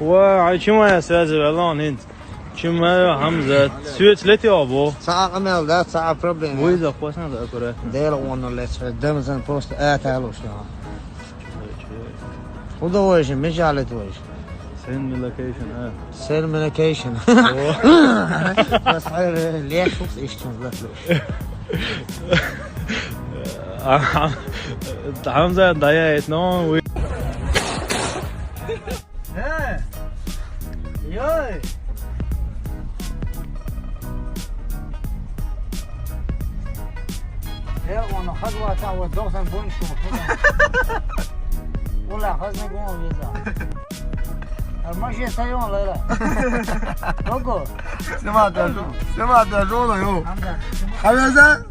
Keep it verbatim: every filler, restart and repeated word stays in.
Ва, ай, чимая связи валон хинт. Чимая Хамзат. Свет слетел, бо. Саа къамел, да, саа проблема. Виза хвасан да аккуратно. Дела он лет, дамзан просто это лучше. Удовольствие, мижалет войш. Send me location, а. Send me location. О. Бас хайр, леш фукс ишчун латлуш. А, Хамза, да я это, но, вы- Э! Йой! Э, он хазва та вот дохсан бон шу. Ула хазна гон веза. А машин сайон лера. Ого. Снимать даже, снимать даже, йо. Хамза. Хамза?